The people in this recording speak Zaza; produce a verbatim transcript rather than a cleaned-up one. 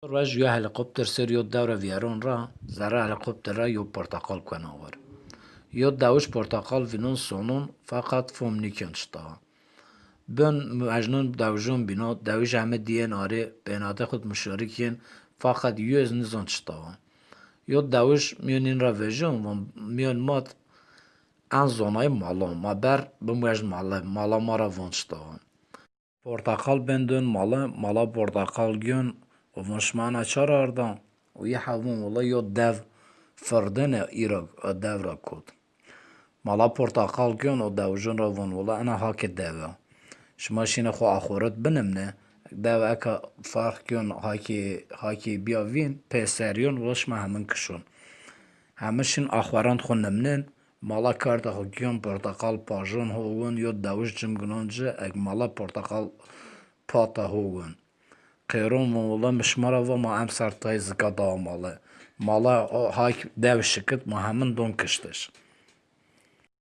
Wej yo helikopter ser yo dew ra vîyeron ra, zerre helikopter ra yo porteqal kuena war. Yo dewij porteqal vînon sonon, feqet fom nîkên çita wa. Bin mejnun dewijon bîno, dewij heme dîyên arê, pênatê xwu di mişorikî yên, feqet yo ez nizon çita wa. Yo dewij mîyon în ra vejîyon, von mîyon ma di en zonayî mala, ma ber bimwejn mala, mala ma ra von çita wa. Porteqal bên dön mala, mala porteqal gîyon û von şima ena ça ra arda? Û yi hev von wela yo dev firdene îro, o dev ra kot. Mala porteqal gîyon o dewijon ra von wela ena hakê dev a. Şima şîne xwu axoret binimne, dev eka ferq gîyon hakê, hakê bîya vîn, pê ser yon wela şima hemin kişon. Hemin şin axwerand xwu nimnên, mala karta xwu gîyon porteqal pajon ho win yo dewij cim ginon ci, eg mala porteqal pata ho win. Qêron von wela mi şima ra va ma emser tay zika dawa male. Mala o hak dew şikit ma hemin don kiştiş.